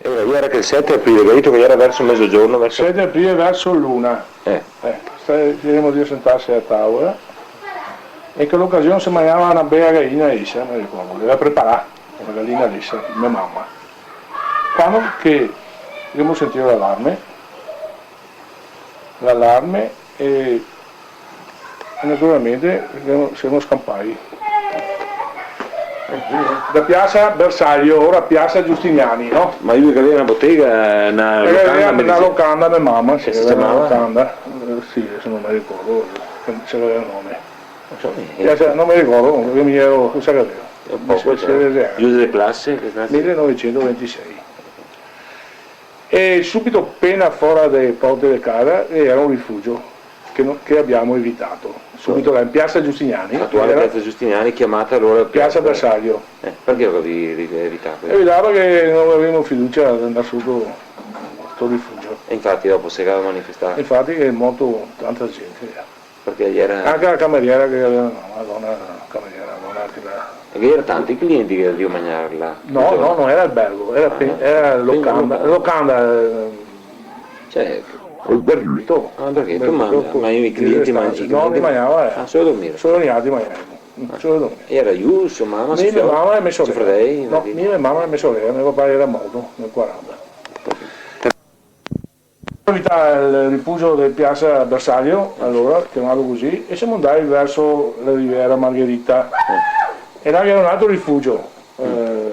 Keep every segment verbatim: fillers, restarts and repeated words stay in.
E alora, iera che el sete aprile, che ga dito che iera verso mezogiorno, verso... Sete aprile verso l'una. Eh. Eh, sta-, ierimo drio sentarse a tavola. E in quela ocasion se magnava na bea galina lesa, me ricordo, iera preparà, na galina lesa, me mama. Quando che ghemo sentìo l'alarme, l'alarme e, e naturalmente semo, semo scanpai. Da Piasa Bersaglio, ora Piasa Giustiniani, no? Ma lu che gaveva na botega, na... Eh, locanda, gaveva me na dise. Locanda, me mama, sì, che se ciamava? Gaveva na locanda. Eh, sì, deso no me ricordo, se gaveva nome. No so, eh. Eh, cioè, no me ricordo, parché mi iero, cosa che gaveva? Un poco, sì, cioè, sì, sì. Chiusa de clase, che clase? Milenovesentoventisei. E subito pena fora de porte de casa ghe iera un rifugio che no, che abbiamo evitato. Subito là in Piasa Giustiniani, atuale iera Piasa Giustiniani, chiamata alora Piasa Bersaglio. Eh, parché lo gavevi ri-, evità? Evità parché no gavevimo fiducia de ndar soto sto rifugio. E infati dopo se gaveva manifestà. Infati che xe morto tanta gente. Parché iera... Anca la cameriera che gaveva, no, la dona cameriera, la dona che la... E che iera tanti clienti che gaveva da magnar là? No, no, no iera albergo, iera pe-, iera locanda, locanda, eh. Cioè, alberghito. Ah, alberghito, ma, ma i clienti, ma i clienti magnava, eh. Ah, solo dormir? Solo nialtri magnavimo, solo dormir. Iera lu, so mama, so fradei? Mi, me mama e me sorela. No, mi, me mama e me sorela, me papà iera morto nel quaranta. Evità el rifugio de Piasa Bersaglio, alora, ciamalo cusì, e semo ndai verso la Riviera Margherita. E là ghe iera un altro rifugio, eh,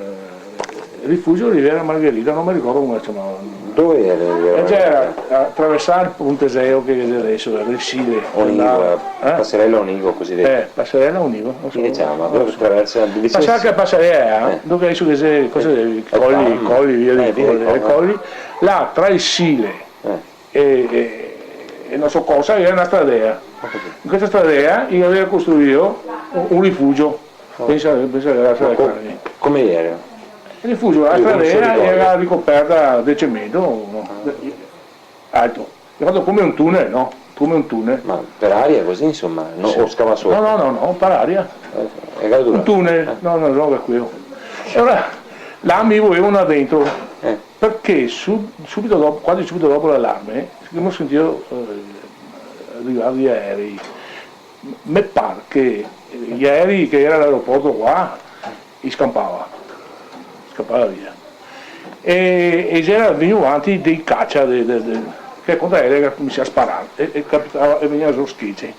rifugio Riviera Margherita, no me ricordo come se ciamava. Dove iera la Riviera Margherita? Eh, ghe iera, a traversar el Ponte Seo che ghe xe deso, el Sile. Onigo, là, eh? Pasarela Onigo, cusì deto. Eh, pasarela Onigo, no so. Come se ciama? Dove che traversa, dove che... Pasar che pasarela, eh? Dove che deso ghe xe, cosa xe, Coli, Coli, via dei Coli, Coli. Là, tra el Sile e, e, e no so cosa, ghe iera na stradea. Ho capito. In questa stradea i gaveva costruìo un, un rifugio. Pensa, pensa che iera... Ma co-, come iera? El rifugio, la stradea iera ricoperta de cemento, no? Alto. L'è fato come un tunel, no? Come un tunel. Ma par aria cusì, insoma, no, o scavà soto? No, no, no, no, par aria. Eh, e che dura? Un tunel, no, no, no, par queo. E alora, là mi voevo ndar dentro, parché su-, subito dopo, quasi subito dopo l'alarme, gavemo sentìo, eh, rivar i aerei. Me par che i aerei che iera a l'aeroporto qua, i scanpava, scanpava via. E, e ghe iera vegnù vanti dei cacia, de, de, de, che conta aerei che ga scominsià a sparar, e, e capitava, e vegneva zo schece,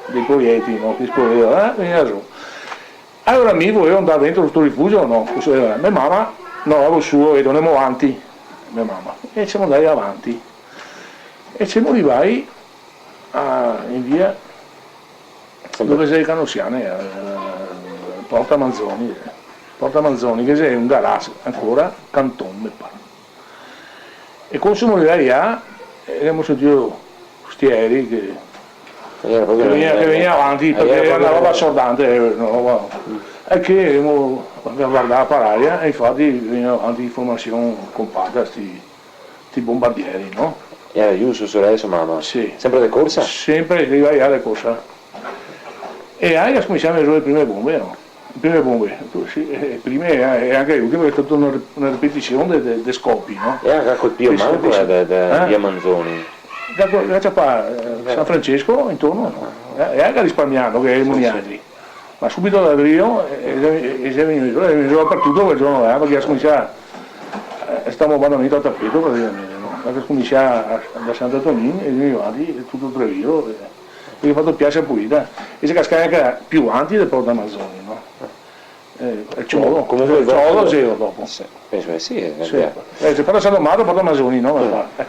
dei proietili, no? Che splodeva, eh? Vegneva zo. Alora mi voevo ndar dentro sto rifugio o no? Cusì, eh, me mama: "No, va su, e tornemo vanti", me mama. E semo ndai vanti. E semo rivai a, in via, dove xe le canosiane, eh, Porta Manzoni, eh. Porta Manzoni, che xe un garage ancora, canton, me par. E co semo rivai là, eh, gavemo sentìo sti aerei che, che vegneva, che vegneva vanti, parché iera na roba sordante, eh, na roba. E che gavemo vardà par aria, e infati vegneva vanti in formasion compata, sti sti bombardieri, no? E iera lu, so sorela, so mama? Sì. Sempre de corsa? Sempre, rivai là de corsa. E là che ga scominsià a meter zo le prime bombe, no? Le prime bombe, sì, eh, le prime e, e anca le ultime, parché xe stata na re-, na repetision de, de, de scopi, no? E anca colpìo manco, eh, de, de, eh? Via Manzoni. Da co-, da ciapar, eh, San Francesco intorno, no? E, e anca risparmiando, che ierimo nialtri. Ma subito da drio, e, e, e xe vegnù, xe vegnù dapartuto quel giorno là, parché ga scominsià, eh, sto bombardamento a tapeto praticamente, no? Ga scominsià a, da Sant'Antonin e vegnù vanti, e tuto Treviso, e, e ga fato Piasa Pulita, e xe cascà anca pì vanti de Porta Manzoni, no? Eh, el ciodo, come, come el ciodo, xe dopo. Sì, penso che sì, eh, sì. Eh, xe fato San Domato, Porta Manzoni, no? Eh.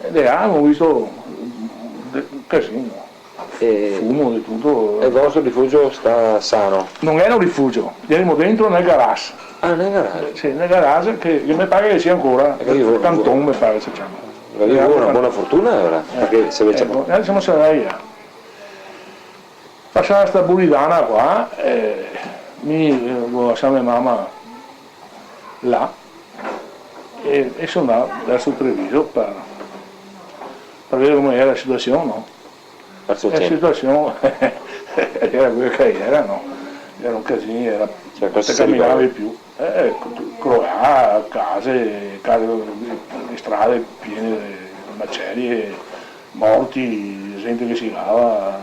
E de là gavemo visto, de, un casino. E fumo, de tuto. E el vostro rifugio sta sano? No iera un rifugio, ierimo dentro nel garage. Ah, nel garage? Eh, sì, nel garage che, che me par che sia ancora, canton me par che se ciama. Gavevi na bona fortuna alora, eh, parché se vede, eco, eh, semo stati là. Pasà sta buridana qua, eh, mi, eh, go lasà me mama là e, e so ndà verso Treviso par, par vedar come iera la situasion, no? Verso... La situasion iera quela che iera, no? Iera un casin, iera Cioè, cosa te se caminavi ricorda? Più. Eh, cro-, croà, case, case, le strade piene de macerie, morti, gente che se cava,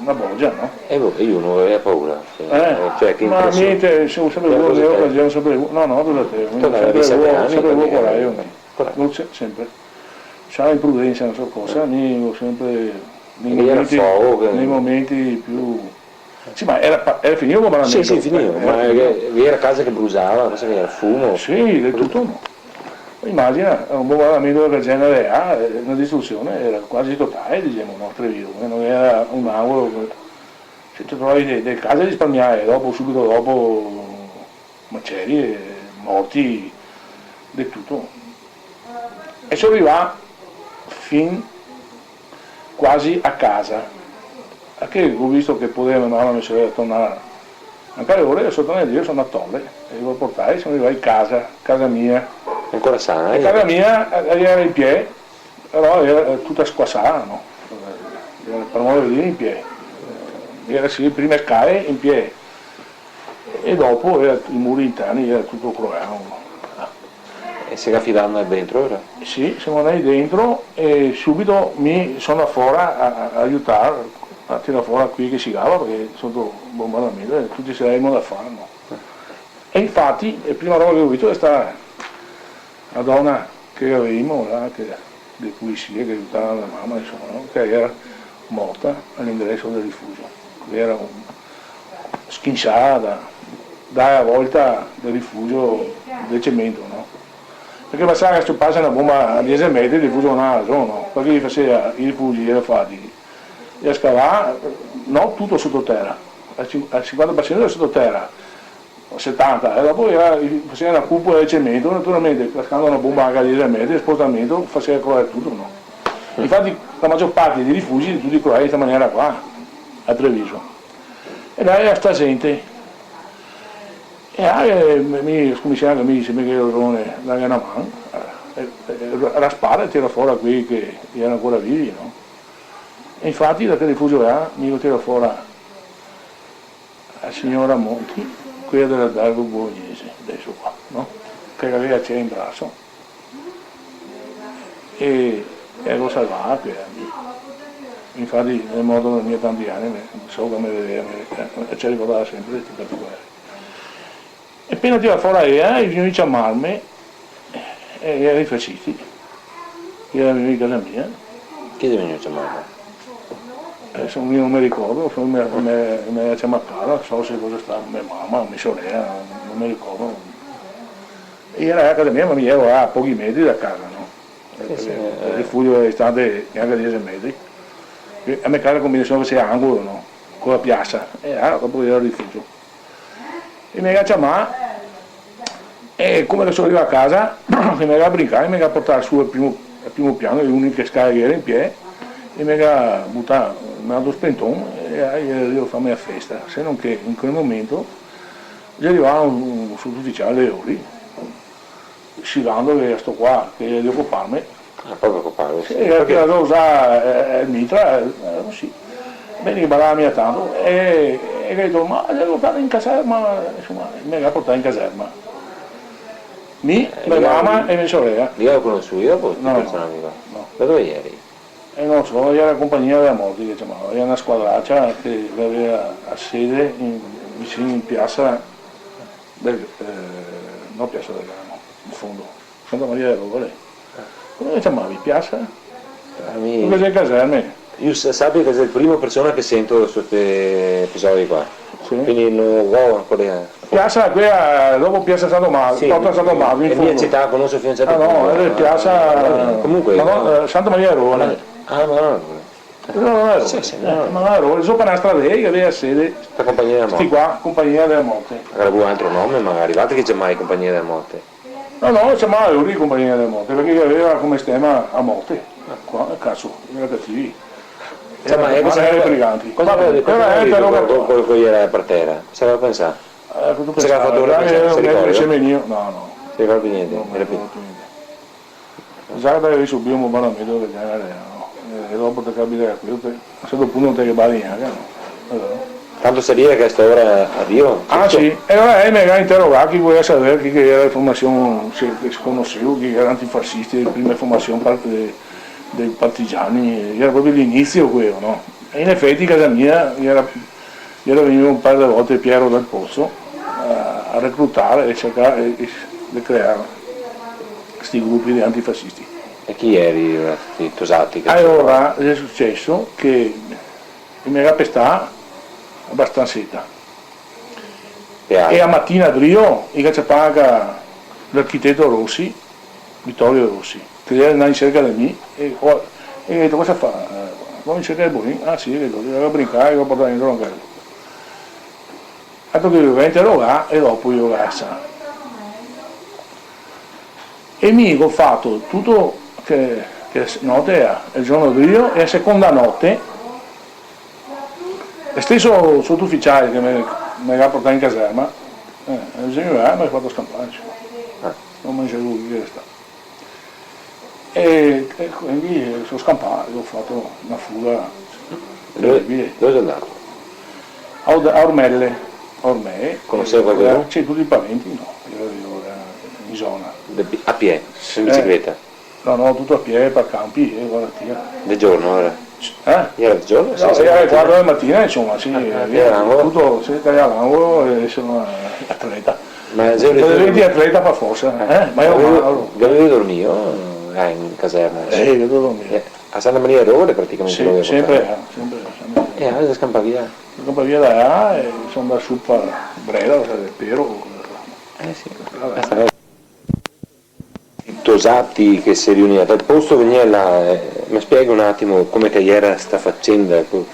na bogia, no? E boh, e uno gaveva paura, cioè, eh, cioè, che ma impressione? Niente, se, sempre vuo, le ocasioni, sempre vuo, no, no, durante, sempre vuo, sempre vuo corajo, mi. Corajo. No, se-, sempre. Sarà imprudenza, no so cosa, mi go sempre, nei momenti, nei momenti più Sì, ma era pa-, era finìo el comandamento? Sì, sì, finìo, ma era casa che brusava, cosa che era, fumo? Sì, de tuto, no. Imagina, un bombardamento del genere, ah, eh, na distrusion, era quasi totale, disemo, no, Treviso, eh, no era un angolo che, se te trovi de, de case risparmiae, dopo, subito dopo, macerie, morti, de tuto. E so rivà fin quasi a casa. A che go visto che podea me mama e me sorela tornar a casa loro, e so tornà indrio, so ndà a tole, e i go portai, so rivà a casa, casa mia. Ancora sana, eh? Casa mia, eh, era in pie, però era, eh, tuta squasà, no? Eh, era, par modo de dir, in pie. Eh, era, sì, prime scale in pie. E dopo era, i muri interni era tuto croà. E se ga fidà ndar dentro, ora? Sì, semo ndai dentro e subito mi so ndà fora a, a, a aiutar, a tirar fora quei che se cava, parché soto bombardamento, eh, tuti se gavemo da far, no? E infati, la prima roba che go visto xe stà la dona che gavemo là, che, de pulisie, che aiutava me mama, insoma, no? Che era morta a l'ingreso del rifugio. Era un, schinciada, da la volta del rifugio de cemento, no? Parché bastava che scompase na bomba a diese metri, el rifugio no ndava zo, no? Parché i faseva, i rifugi era fati, era scavà, no tuto sototera, el cin-, el sinquanta par sento era sototera, setanta, e dopo era, faseva na cupola de cemento, naturalmente, cascando na bomba anca a diese metri, el spostamento faseva crolar tuto, no? Infati, la magior parte dei rifugi xe tuti croai in sta maniera qua, a Treviso. E là era sta gente. E là, eh, mi, mi scominsià anca mi, se me ghe rason, darghe na man. Eh, eh, raspar e tirar fora quei che era ancora vivi, no? E infati da quel rifugio là, mi go tirà fora la signora Monti, quela de l'albergo bolognese, deso qua, no? Che la gaveva la cea in braso. E, e la go salvà, quela. Infati, l'è morta da mia tanti ani, me, so che me vedeva, me, eh, se ricordava sempre de sti particolari. E pena tirà fora ela, i è vegnui a ciamarme, e, e i fascisti, che i era vegnui in casa mia. Chi xe vegnù a ciamarla? Deso mi no me ricordo, so, me, me, me ga ciamà cara, so se cosa xe stà, me mama, me sorela, no me ricordo. E i era a casa mia, ma mi iero a pochi metri da casa, no? Sì, sì, eh, eh. El rifugio xe distante gnanca diese metri. E a me casa combinasion che xe angolo, no? Co la piasa. E là, dopo iera el rifugio. E me ga ciamà, e come che so rivà a casa, che me ga brincà, me ga portà su al primo, al primo piano, le uniche scale che iera in pie, e me ga butà un altro spenton, e là iera drio farme la festa. Se no che in quel momento, xe rivà un, un sotufisiale de lori, sigando che sto qua, che iera drio coparme, Ah, proprio coparlo, sì. Sì, parché la so usà, eh, eh, mitra, eh, cusì. Bene, che balava mia tanto, e, e che go dito, "Ma devo portare in caserma", insoma, me ga portà in caserma. Mi, eh, me mama e me sorela. Li gavevo conosuti dopo, sti personagi qua? No. Da dove ieri? Eh, no so, iera la compagnia dela morte che ciamava, iera na squadracia che gaveva la sede in, vicin in piasa del, eh, no Piasa del Grano, in fondo. Santa Maria dele Rovere. Come te ciamavi? Piasa? Ah, mi... Dove xe le caserme? Mi sa-, sapi che te xe la prima persona che sento de sti episodi qua. Sì. Quindi no go ancora... Piasa, quela, dopo Piasa San Tommaso, sì, Porta San Tommaso, in fondo. Mia cità, conoso fin a un certo punto. Ah, no, xe Piasa... Comunque, ma no, no. Eh, Santa Maria dele Rovere. Ah, ma no. No, no, no, sì, sì, no. Eh, ma no, ero, dopo na strada che gaveva sede. Sta compagnia dela morte. Sti qua, compagnia dela morte. Gaveva un altro nome, magari, valtri che ciamai compagnia dela morte. No, no, ciamava lori compagnia dela morte, parché gaveva come stema la morte. Qua, caso, iera cativi. Insoma, iera, eh, cosa, ma iera briganti. Cosa... Vabbè, cosa iera, iera roba co-, co-, co-, iera par tera? Cosa gaveva pensà? Eh, cosa pensava? Cosa gaveva fato lori pensar? Se ricorda? Semenio? No, no. Se ricorda più gnente? No, no me ricordo più gnente. Già che te gavevi subìo un bombardamento del genere, no? E, e dopo te capita che a un certo punto no te ghe badi gnanca, no? Alora, Quanto saria che sta ora a Dio? Ah, sì. E alora, eh, me ga interogà, chi voleva saver chi che gera de formasion, se, se conoseva, chi gera antifasisti, de prima formasion, parte de, dei partigiani, gera proprio l'inisio quelo, no? E in efeti a casa mia gera, gera vegnù un par de volte Piero Dal Pozzo a, a reclutar e sercar, e, e de crear sti grupi de antifasisti. E chi gera, eh, sti tosati che... Alora, xe suceso che i me ga pestà abastanseta. E a matina drio, i ga ciapà anca l'architeto Rossi, Vittorio Rossi, che gera ndà in serca de mi, e go, e go dito: "Cosa fa? Vao in serca de Bonin?" "Ah, sì", che go dito, "i ga brincà, i ga portà dentro anca el." Altro che i lo ga interogà e dopo i lo ga lasà. E mi go fato tuto che, che s-, note, eh, el giorno drio e a seconda note, el steso sotoufficiale che me, me ga portà in caserma, eh, el xe vegnù, eh, me ga fato scanpar, dixe. Ah. No me sa chi che xe stà. E, e quindi so scanpà, go fato na fuga. Dove, dove xe ndà? A Or-, a Ormelle, Ormelle. Conoseva qualcuno? Eh, sì, tuti i parenti, no, gera, gera in zona. De pi-, a pie, in bicicleta? Eh. No, no, tuto a pie, par canpi, e varda ti. De giorno, gera? Eh? Gera de giorno? No, sì, gera le quatro de matina, insoma, sì, ah, via. Tuto, sì, taia l'angolo, e insoma, atleta. Ma se... Te diventi atleta par forsa, eh? Ma gera magro. Gavevi dormìo, eh, in caserma? Eh, go dormìo. Eh, a Santa Maria Rore praticamente. Sì, senpre, eh, senpre, senpre. E alora scanpà via. Scanpà via da là e so ndà su par Breda, o sea, de Pero. Eh, sì. Vabè. I tosati che se riunìa, dal posto vegnìa là, eh, me spieghi un atimo come che gera sta facenda, co-,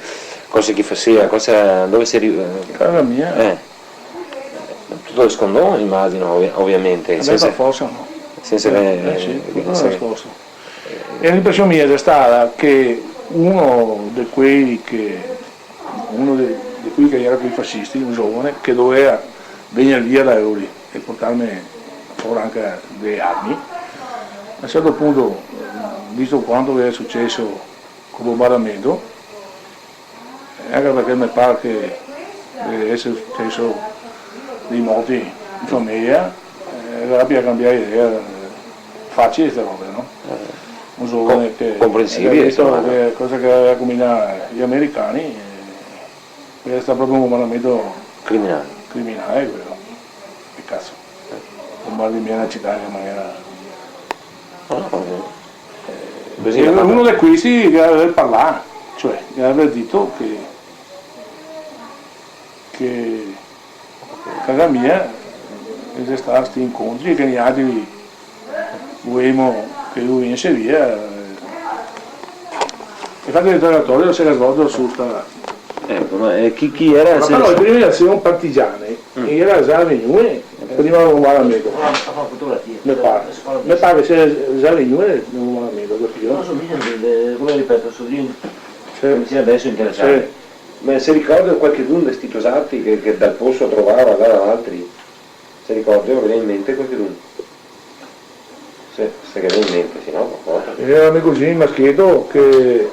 cosa che i fasea, cosa, dove se ri-, eh, casa mia. Eh. Tuto de scondon, imagino, ovvi-, ovviamente. Eh, beh, sensa, par forsa, no? Sensa... Eh, eh, sì, tuto de scondon. E l'impresion mia xe stata che uno de quei che, uno de, de quei che gera coi fasisti, un giovane, che doveva vegner via da lori e portarme fora anca dee armi, a un certo punto, visto quanto che xe suceso col bombardamento, e anca parché me par che, eh, ghe xe suceso dei morti in fameja, eh, gabia cambià idea, eh, facile ste robe, no? Eh. Un giovane co-, che, comprensibile, eh, visto insoma, che cosa che gaveva combinà i americani, eh, gera stà proprio un bombardamento criminale. Criminale quelo. Che caso. Bombardi mia na cità in maniera... Ah, ok. Eh, cusì e la... Uno de questi che gaveva parlà, cioè, che gaveva dito che, che casa mia, che xe stà sti incontri, che nialtri volemo che lu vegnese via, eh. E infati l'interogatorio se ga svolto su sta... Eco, ma, eh, chi, chi gera? Ma se però i primi gera partigiani, mm, e gera za vegnù, eh, prima del bombardamento. Me par, me par che sia za vegnù del bombardamento, capìo? No so, mi, eh, come ripeto, so drio... Sì. Come sia deso interesante. Sì. Ma se ricorda qualchedun de sti tosati che, che dal posto trovava là davanti? Se ricorda, ve vien in mente qualchedun? Se, se ve vien in mente, se no, par forsa. Gera me cusin Maschieto che, eh,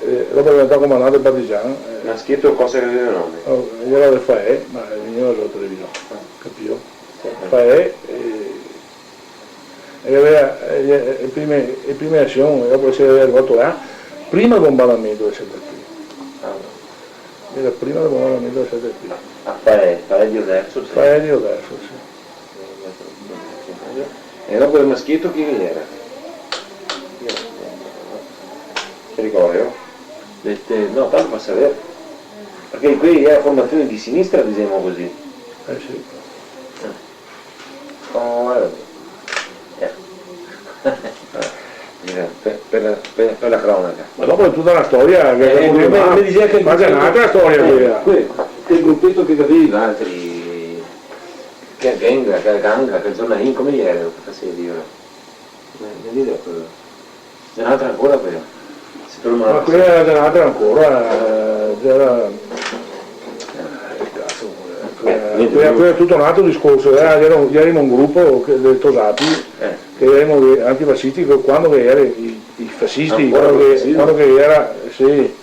eh, dopo xe diventà comandante partigian, eh. Maschieto cosa che gaveva nome? Oh, gera de Faè, ma vegneva da Treviso, capìo? Sì. Faè, eh, E gaveva, eh, le prime, le prime asion, dopo che se gera rivà là, prima del bombardamento del setantadue. Ah. Gera prima del bombardamento del setantadue. Ah, Faè, Faè de Oderzo, sì. Faè de Oderzo, sì. E dopo el Maschieto chi gera? Te ricordi? Este, no, tanto par saver. Parché quei gera formasion de sinistra, disemo cusì. Eh, sì. Eh. Oh, eh. Eh. Eh, per, per la, per, per la cronaca. Ma dopo xe tuta na storia che... Eh, me, me dixeva che... Ma xe n'altra storia, eh, quela. Quel, quel grupeto che gavevi valtri, che Ganga, che Ganga, che Giornalin, come gera che fasevi, ora? Me, me dixeva quel... Xe n'altra ancora quela. Se torna... Ma quela xe n'altra ancora, eh, gera, eh, caso, eh, quela, quela, quela xe tuto un altro discorso, eh, gera, gerimo un grupo che, de tosati, eh, che gerimo de antifasisti, che quando che gera i, i fasisti, ancora quando che, quando che gera, sì,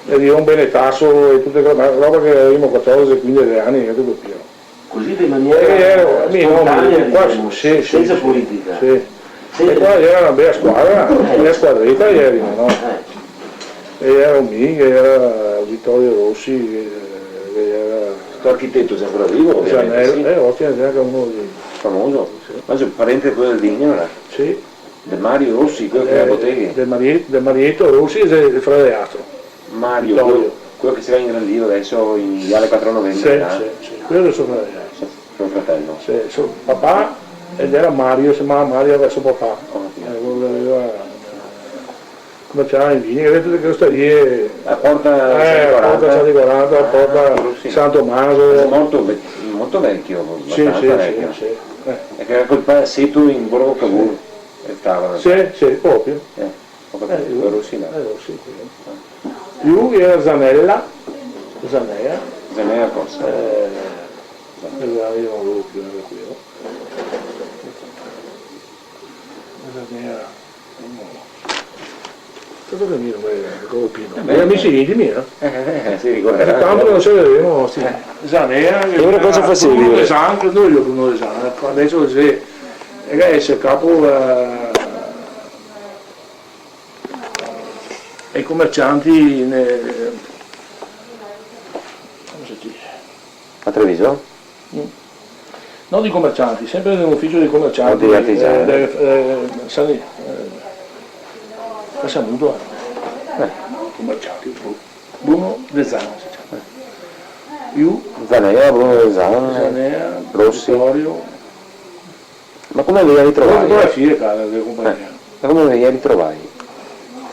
E rion Benetaso e tute quele, ma roba che gavevimo quatordici, quindici ani, capìo? Cusì de maniera spontanea, disemo, sensa politica. Eh, ero, mi no, mi, qua, sì, sì, sensa sì, politica. Sì. Sensa... E qua gera na bela squadra, eh, na bela squadreta gera, no? Eh. E gera mi, ghe gera Vittorio Rossi, che, che gera... Sto architeto xe ancora vivo, ovviamente, Zanella, sì. Eh, osti, ghe n'è anca uno de... Famoso? Sì. Ma xe parente de quel de Vigna, alora? Sì. De Mario Rossi, quel che ga le boteghe? De Mari-, de Marieto Rossi, xe el fradellastro. Mario, Vittorio. Quel, quel che se ga ingrandìo deso in Viale quatro Novembre, là? Sì, sì, sì, quel xe so fradelo. So, so fradelo. Sì, so papà, el gera Mario, se ciamava Mario, gera so papà. Go capìo. Eh, quel che gaveva, eh, come se ciamava, in Vigna, che gaveva tute quele ostarie. La Porta San Nicolata. Eh, Porta San Nicolata, la Porta San Tomaso. Ah, Rossi. Xe morto ve-, molto vecchio, sì, abastansa vecchio. Sì, sì, sì. Eh. E che gera quel palaseto in Borgo Cavour. Sì. El tavolo. Sì, sì, proprio. Eh, go capìo, eh, lu, quel Rossi là. Eh, Rossi, sì. Lu gera Zanella, Zanea. Zanea cosa? Eh, Zanea. Gera lu, gera lu. Zanea. Cosa che mi, eh, go capìo. Eh, beh, i amici intimi, eh? Eh, eh, eh, se ricorda. Eh, tanto no se vedemo, sì. Eh. Zanea, e ora cosa fasevi? Bruno De Zan, credo io, Bruno De Zan, eh, deso xe, eh, xe capo, eh, ai comercianti, ne-, come se dixe? A Treviso? Mm. No dei comercianti, sempre nell'ufficio dei commercianti, o dei artigiani. Eh, de, eh, San, eh, San Muto, eh. Eh. Commercianti, Bru-, Bruno De Zan se ciama. Eh. Lu? Zanea, Bruno De Zan, Zanea, Rossi. Vittorio. Ma come ve i ritrovai? Con fotografie, cara, dele conpagnìe. Eh, ma come ve i ritrovai?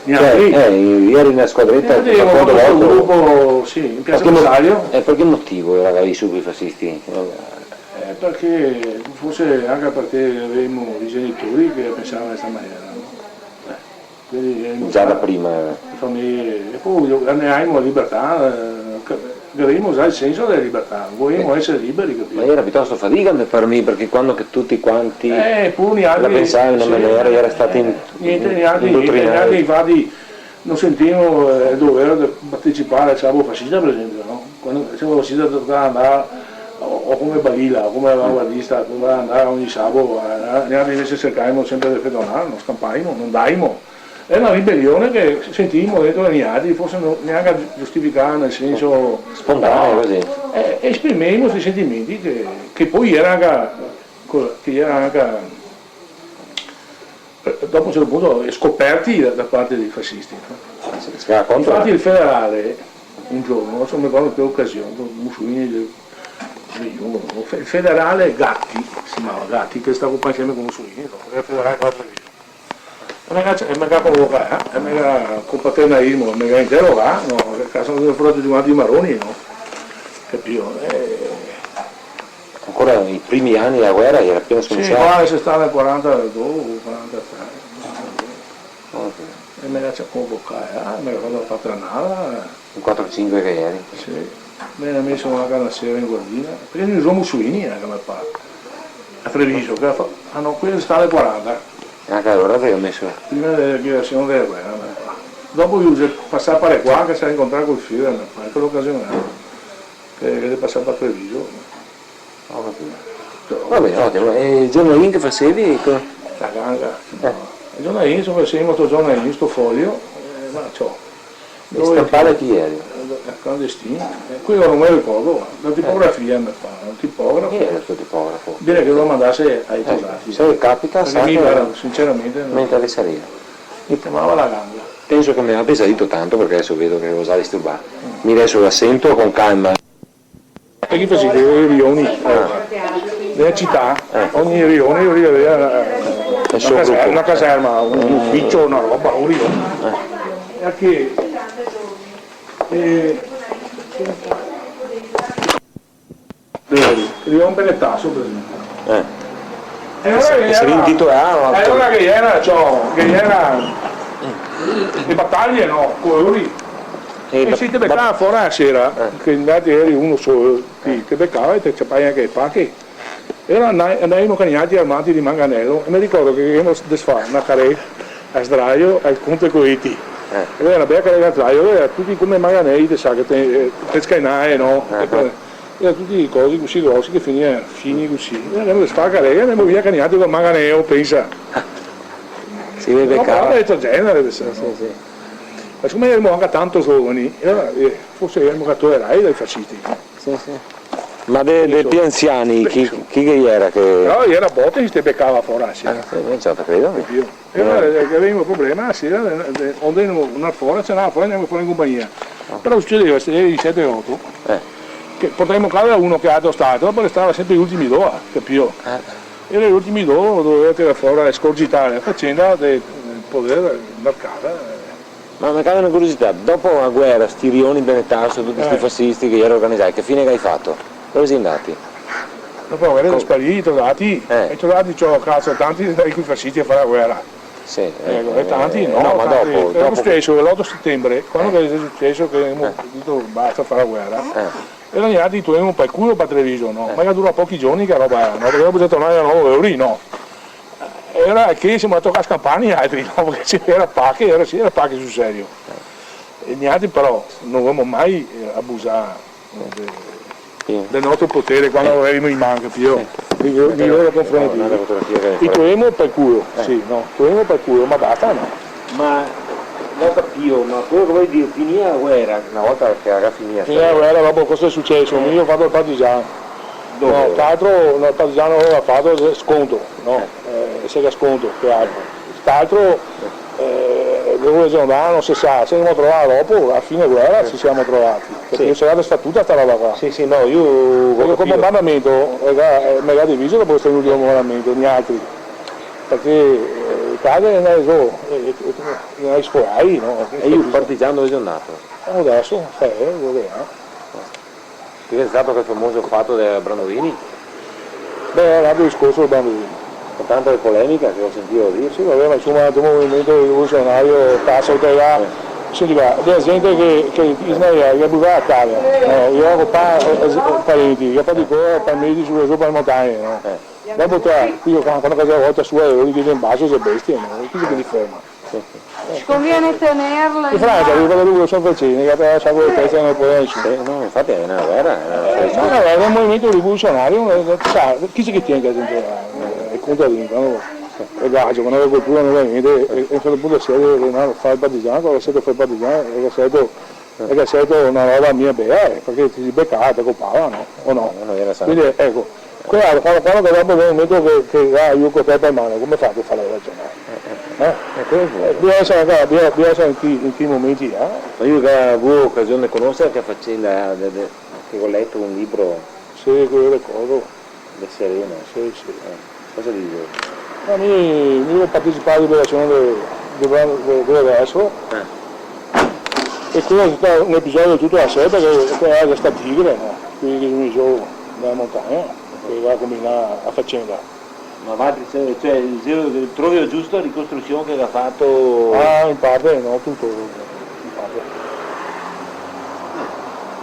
Cioè, eh, i gera na squadreta, eh, par conto vostro? Gruppo, sì, in Piazza Bersaglio. Par che mo-, eh, par che motivo gera che i gera su coi fasisti? Eh, parché, forse anca parché gavevimo i genitori che pensava in sta maniera, no? Eh. Quindi, eh, già da prima. Fameje, e po' gavevimo la libertà, eh, ca-, gavevimo già el senso dela libertà, volevimo esare liberi, capìo? Ma gera pitosto fadiga par mi, parché quando che tuti quanti la pensava in na maniera, gera stati in-, indotrinai. Eh, pure nialtri, nialtri infati no sentivimo, eh, el dover de partecipar al sabo fasista, par esenpio, no? Quando el sabo fasista tocava andar, o, o come Balilla, o come avanguardista, tocava andar ogni sabo, eh, nialtri invese sercavimo senpre de fedonar, no scanpavimo, no andavimo. Xe na ribelion che sentivimo dentro de nialtri, forse no, gnanca giustificà nel senso... Spontanea, no? Cusì. Eh, esprimevimo sti sentimenti che, che po' gera anca, co-, che gera anca, eh, dopo a un certo punto, eh, scoperti da, da parte dei fascisti, no? Ah, sì, se va contro. Infati el federale, un giorno, no so, me ricordo in che ocasion, Mussolini, el, el, el fe-, el federale Gatti, se ciamava Gatti, che stava un po' insieme con Mussolini, no? El federale qua a Treviso. E me ga, e me ga convocà, eh? E me ga, co paternalismo, me ga interogà, no? Che caso, no, de fronte de quanti maroni, no? Capìo? Eh. Ancora i primi ani dela guera, gera apena scominsià? Sì, qua xe stà nel quarantadue, quarantatré. Ok. E me ga convocà, eh? Me ga fato la paternada, eh. In quatro, sinque che geri? Sì. Me ga meso anca na sera in guardina, parché ghe xe Mussolini, eh, che me pare. A Treviso, che ga fa-, ah no, quel xe stà nel quaranta. E anca alora te ga meso? Prima dela dichiarasion dela guera, me pare. Dopo lu xe pasà par qua, che se ga incontrà col Führer, me pare, in quela ocasion là, che, che xe pasà par Treviso. Go capìo. Va ben, otimo. E el giornalin che fasevi? Co- La ganga. Eh. El giornalin, insoma, fasevo sto giornalin, sto foglio, eh, ma ciò. E scanpare chi gera? Eh, clandestin. Eh, quel no me ricordo, va. La tipografia me pare, un tipografo. Chi gera sto tipografo? Bene che lo mandase ai tosati. Eh, se capita, parché mi, varda, sinceramente, no. Me interesaria. Se ciamava La Ganga. Penso che me gabia dito tanto, parché deso vedo che go za disturbà. Mi deso la sento con calma. E chi fasevi? I rioni. Ah. Nela cità, eh, ogni rione gaveva na, na caserma, na caserma, un uficio, na roba, un rione. Eh. E anca, eh, rion Benetaso, par esenpio. Eh. E alora che ghe gera, e alora che ghe gera, ciò, che ghe gera le bataglie, no? Co lori. E se te becava fora la sera, che noaltri geri uno solo, ti te becava e te ciapavi anca le pache. E alora andai-, andavimo anca nialtri armati de manganelo, e me ricordo che gavevimo desfà na careta a sdraio al conte Coeti. Eh. E gera na bela carega de traio, gera tuti come manganei, te sa, che te, eh, te scainae, no? Eh, eh. Gera tuti cosi cusì grosi che finìa, fini cusì. E gavemo desfà la carega e ndemo via che nialtri col manganeo, pensa. Se vede. Però che parla de sto genere, te sa, no? Sì, sì. Ma sicome gavemo anca tanto giovani, e alora, eh, forse gavemo da tolerar dai fascisti. Sì, sì. Ma de, de pi anziani, chi, chi che gera che... Però gera bote, se te becava fora, sì. Ah, sì, mi no te credo, mi. Capìo? E alora, eh, che gavemo el problema, sì, eh, de, onde no, no fora, se no fora, ndemo fora in compagnia. Ah. Però sucedeva, se gera in sete, oto, eh, che portavemo casa uno che altro stava, dopo restava sempre i ultimi do, capìo? Eh. Gera i ultimi do, doveva tirar fora e scorgitar la facenda de, de poder ndar casa, eh. Ma me cala na curiosità, dopo la guera, sti rioni de Netaso, tuti sti fascisti che i gera organizai, che fine che i ga fato? Dove i xe ndati? Dopo la guera i xe sparì, i trodati. Eh. I trodati, ciò, caso, tanti ndai coi fascisti a far la guera. Sì, eh, eco, e tanti, eh, no, no, ma tanti, dopo, dopo. Xe suceso l'oto setenbre, quando che xe suceso che gavemo dito basta far la guera. Eh. E gera ndati, i trovemo par culo par Treviso, no? Eh. Ma che ga durà pochi giorni che roba, no? Parché dopo xe tornà de novo, e lì no. Gera che semo tocà scanpar nialtri, no? Parché se gera pache, gera, sì, gera pache sul serio. E nialtri però no gavemo mai, eh, abusà, eh, de, del nostro potere quando lo gavemo in man, capìo? Nei, nei loro confronti. I trovemo par culo, sì, no? I trovemo par culo, ma basta, no? Ma no capìo, ma queło che vol dir, finìa la guera? Na volta che la ga finìa, finìa la guera, dopo cosa xe suceso? Mi go fato el partigian. Dove? No, tra l'altro, no, el partigian no gaveva fato sconto, no? Eh, se ga sconto, che altro. St'altro, eh, dove xe ndà, no se sa, se semo trovà dopo, a fine guera se semo trovà. Parché no se ga restà tuta sta roba qua. Sì, sì, no, mi go capìo. Parché col bombardamento, eh, ga, eh, me ga diviso dopo sto ultimo bombardamento, nialtri. Parché, eh, i case i xe ndai zo, eh, eh, i xe ndai sforai, no? E i partigiani dove xe ndai? Eh, deso, eh, dove xe? Che xe stà quel famoso fato de Brandolini? Beh, gera un altro discorso de Brandolini. Con tanta polemica che go sentìo dir. Sì, va ben, ma insoma, un movimento rivolusionario, pasa, italian. Eh. Senti qua, dea gente che, che i xe ndai, che i ga brusà la casa, no? I gera pa-, eh, eh, parenti, che i ga fato ancora par mesi su, su par le montagne, no? Eh. Dopo te, quindi, quando, quando che xe la volta sua, i ghe dà in baso, xe bestie, no? Chi xe che li ferma? Ci conviene tenerla in mano. In Fransa, quando lu, son francesi, che la sa quela testa, no pol nesuni. Eh, no, infati xe na guera, xe na... Eh, no, no, xe un movimento rivolusionario, eh, sa, chi xe che tien dentro, eh, el contadin, no? El gajo, quando che qualcuno no ga gnente, e, e a un certo punto se, eh, no, fa el partigian, quando che se fa el partigian, e che se E che xe stà na roba mia bea, eh, parché te si becà, te copava, no? O no? No, no gera sana. Quindi, eco, quela, quando, quando che dopo un momento che, che ga lu el cotel par man, come fa a far ragionare? Eh, eh. Eh? Eh, quel xe vero. Eh, bisogna esare, bisogna, bisogna esare in chi, in chi momenti, eh? Ma lu che ga vuo ocasion de conoser che facenda, eh, de, de, che go leto un libro. Sì, quel de coso. De Serena. Sì, sì. Eh, cosa dixe? Ma mi, mi go partecipà a la liberasion de, de, de, de Verso. Eh. E quel xe stà un episodio de tuta la seta che, che gera sta tigre, no? Quindi che xe vegnù zo da la montagna, che ga combinà la facenda. Ma valtri, cioè, cioè, xe el trovio giusto la ricostrusion che ga fato? Ah, in parte, no, tuto, in parte.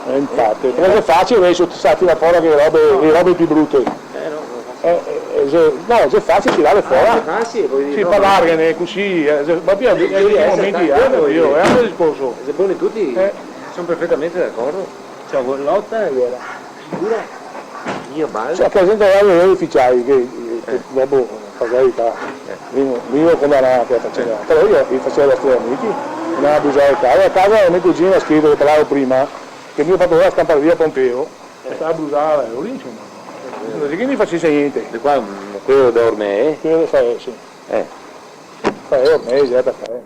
Eh, in parte. Parché xe facile deso, sa, tirar fora che robe, le robe pì brute. Eh, no, no, no. Eh, eh, xe, no, xe facile tirarle fora. Ah, xe facile, vol dir, sì, no, parlarghene cusì, eh, xe, ma pì, eh, sì, eh, momenti, eh, capìo, xe un altro discorso. Xe boni tuti, eh, son perfetamente d'acordo. Cioè, lota e guera. Figura. Dio, basta. Cioè, che la gente va a vedar i uficiai che, che dopo, par carità, mi, mi no condanava quela facenda. Però i, i faseva da stronzi, andava a brusar le case. La casa de me cugino, scrito, che parlavo prima, che mi go fato ora scanpar via Pompeo, e stava a brusar, eh, lì, insoma. No xe che mi fasese gnente. De qua, mm, quel de Ormè? Quel de Fae, sì. Eh. Fae, Ormè, xe da Fae.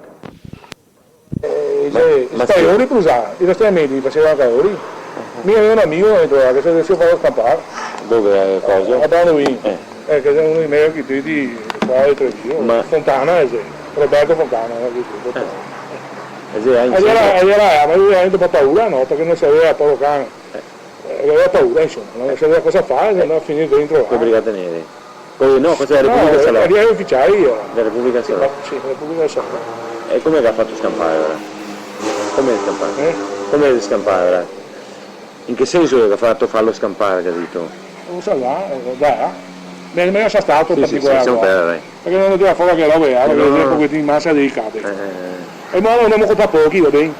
Eh, ma, xe, ma stava lori brusà, i restaiamenti i faseva anca lori. Mi gavevo un amigo dentro là che se, se feva scanpar. Dove, eh, cosa? A Brandolin. Eh. Eh, che xe uno dei me architeti qua de Treviso. Ma Fontana, eh, xe. Roberto Fontana, l'architeto. Eh. E gera, e gera, ma lu gera un po' paura, no? Parché no saveva, poro can. Eh. Eh, gaveva paura, insoma, no saveva cosa far, eh, andava a finir dentro là. Coi Brigate Nere. Coi, no, cosa gera? Republica Salò? No, gera, gera uficiai, eh. Dela Republica Salò. Sì, ma, sì, Republica Salò. E come che ga fato scanpar alora? Come scanpar? Eh? Come scanpar alora? In che senso che ga fato farlo scanpar, capìo? No so, là, eh, dai, eh. Beh, mejo sta sta altro particolare, sì, sì, sì, qua. Parché no tira fora che robe, eh, parché xe un pochetin masa delicate. Eh, eh, eh. E mo ndemo a copar pochi, va ben?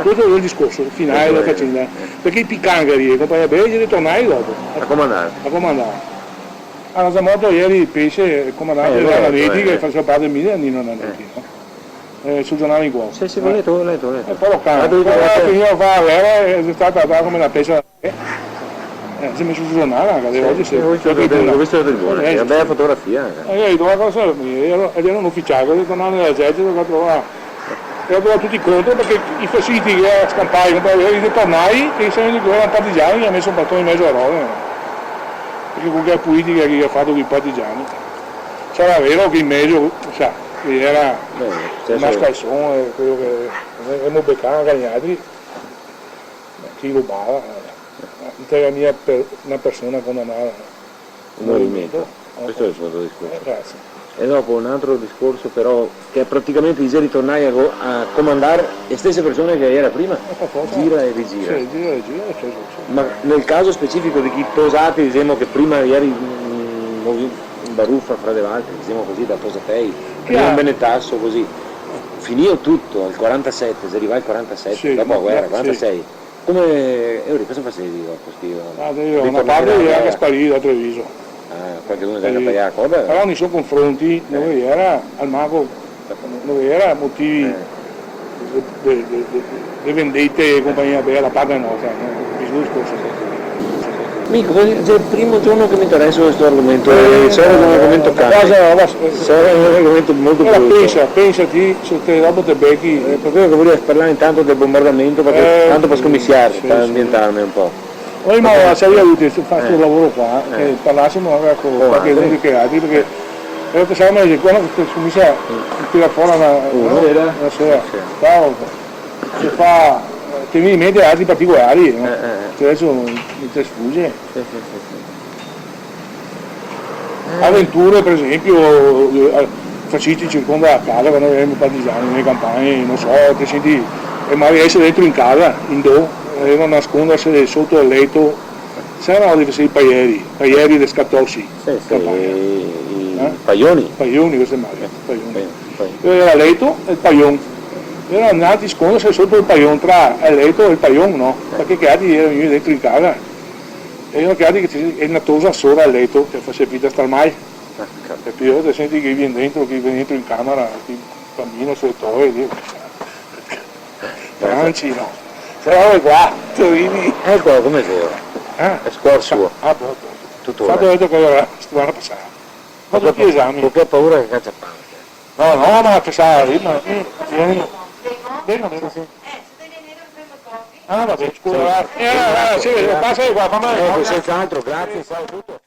Questo xe el discorso finale dela facenda. Parché i picangheri, e compagnia bela, i xe tornai dopo. A comandar. A comandar. Alora, xe morto ieri, penso, el comandante Nanetti, che faseva parte del Milan, Nino Nanetti, no? Eh, sul giornale in corso. Sì, sì, l'ho letto, l'ho letto, l'ho letto. E poi lo cambia. L'ho letto, l'ho letto. Poi vegniva a fare la guerra, e xe stata tratada come una pezza. Eh, se ga meso sul giornale anca, dele volte sì. Sì, sì, l'ho visto, l'ho visto, l'ho visto. Eh, sì, sì. Una bela fotografia anca. E mi go dito, "Ma cosa xe?" E iera, e iera un uficiale, go dito, "No, nell'esercito che trovava." E go trovà tuti contro parché i fascisti che i iera scanpai, i xe tornai, che i xe vegnui che i iera partigiani, i ga meso un baston in mezo a roda, no? Parché co che politica che i ga fato coi partigiani. Sarà vero che in mezo, sa, che iera el mascalson, eh, quel che, eh, gavemo becà anca nialtri, che i robava, eh. No te ga mia per, na persona condannà. Un movimento. Movimento. Questo xe el so discorso. Eh, grazie. E dopo un altro discorso, però, che praticamente i xe ritornai a co-, a comandar le stesse persone che iera prima, eh, par forza, gira e rigira. Sì, gira e rigira, sì, sì, sì. Ma nel caso specifico de chi tosati, disemo che prima ieri, mm, movi-, in baruffa fra de valtri, disemo cusì, da tosatei, prima in Benetasso, cusì, finìo tuto, el quarantasete, se rivà al quarantasete, sì, dopo la guera, sì. Quarantasei. Come, e lori cosa fasevi dopo, sti... Ah, te digo, na parte iera anca sparìa da Treviso. Ah, qualcheduno che ga pagà la coda? Però nei so confronti, eh, no ghe iera, almanco, no ghe iera motivi, eh, de, de, de, de, de vendete e compagnia bela da parte nostra, no? Capiso el discorso? Sì, sì. Mico, xe el primo giorno che me intereso de sto argomento, eh, eh, solo che l'argomento cambia. Cosa, cosa, solo che l'argomento xe molto brutto. Alora pensa, pensa ti, se te, dopo te bechi. Eh, par quelo che volevo parlar intanto del bombardamento, parché, eh, tanto par scominsiar, sì, par ambientarme un po'. Noi, ma saria utile, se fa sto lavoro qua, eh, che parlasimo anca co qualcheduno de che altri, parché, eh, pensavo, ma quando che scominsia a tirar fora na, no? Sì. Ciao. Se fa, te vien in mente altri particolari, no? Eh, eh, eh. Che deso me, me sfuge. Sì, sì, sì, sì. Aventure, par esempio, eh, fascisti circonda la casa, quando gavemo partigiani nele canpagne, no so, te senti, e magari esere dentro in casa, in do, e no nasconderse soto el leto, se no, deve esere i paieri, paieri de scatosi, sì, sì, canpagna. I, i paioni? Paioni, questo xe magari, paioni. Sì, paioni. Iera el leto e el paion. Iera ndati sconderse soto el paion, tra el leto e el paion, no? Sì. Parché che altri iera vegnui dentro in casa. E iera che altri che te, e na tosa sora el leto, che fase finta star mal. Ah, capito. Capìo? Te senti che i vien dentro, che i vien dentro in camera, che i bambini se le toe, Dio. Tranquilo. Però xe qua, te vedi? E qua come xe ora? Eh? Xe scuor suo. Ah, boh, boh. Tuto ora. Fato, go dito che iera setimana pasà. Go fato tuti i esami. Co che paura che cacia pan. No, no, ma te sa, ma, mm, vien. Vien, vien. Sì, sì. Ah, va ben, scusa. Ciao. Eh, eh, sì, pasa de qua, fame. Eco, senz'altro, grazie, ciao, tuto.